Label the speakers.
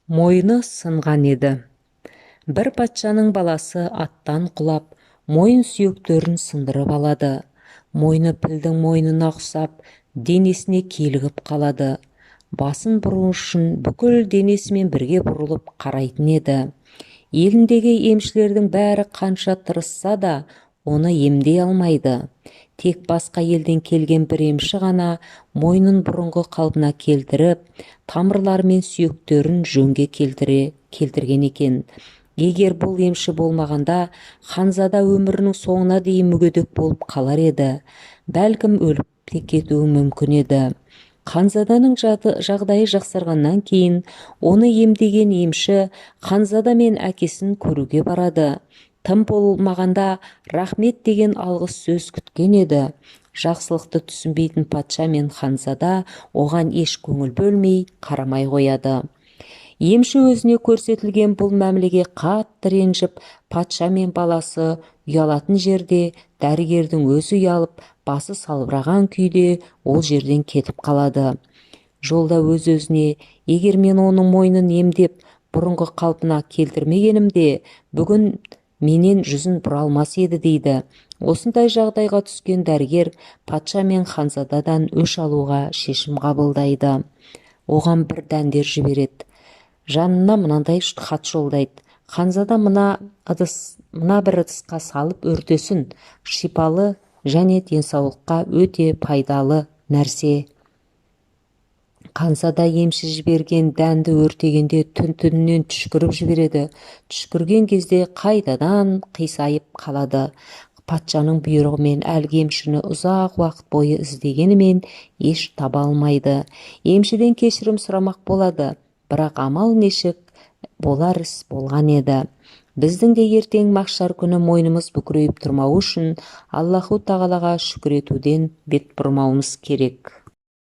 Speaker 1: Мойны сынған еді. Бір патшаның баласы аттан құлап, мойын сүйектерін сындырып алады. Мойны пілдің мойнына ұқсап, денесіне килігіп қалады. Басын бұру үшін бүкіл денесімен бірге бұрылып қарайтын еді. Еліндегі емшілердің бәрі қанша тырысса да, оны емдей алмайды. Тек басқа елден келген бір емші ғана мойнын бұрынғы қалпына келтіріп, тамырлары мен сүйектерін жөнге келтірген екен. Егер бұл емші болмағанда, ханзада өмірінің соңына дейін мүгедек болып қалар еді. Бәлкім, өліп те кетуі мүмкін еді. Ханзаданың жағдайы жақсарғаннан кейін оны емдеген емші ханзада мен әкесін көруге барады. Тым болмағанда рахмет деген алғыс сөз күткен еді. Жақсылықты түсінбейтін патша мен ханзада оған еш көңіл бөлмей, қарамай қояды. Емші өзіне көрсетілген бұл мәмілеге қатты ренжіп, патша мен баласы ұялатын жерде дәрігердің өзі ұялып, басы салбыраған күйде ол жерден кетіп қалады. Жолда өз-өзіне: егер мен оның мойнын емдеп, бұрынғы қалпына келтірмегенімде, бүгін менен жүзін бұра алмас еді дейді. Осындай жағдайға түскен дәрігер патша мен ханзададан өш алуға шешім қабылдайды. Оған бір дәндер жібереді. Жанына мынандай хат жолдайды: ханзада мына бір ыдысқа салып өртесін, шипалы және денсаулыққа өте пайдалы нәрсе. Ханзада емші жіберген дәнді өртегенде түтіннен түшкіріп жібереді. Түшкірген кезде қайтадан қисайып қалады. Патшаның бұйрығымен әлгі емшіні ұзақ уақыт бойы іздегенімен еш таба алмайды. Емшіден кешірім сұрамақ болады, бірақ амал нешік, болар іс болған еді. Біздің де ертең махшар күні мойнымыз бүкірейіп тұрмауы үшін Аллаху тағалаға шүкір етуден бет бұрмауымыз керек.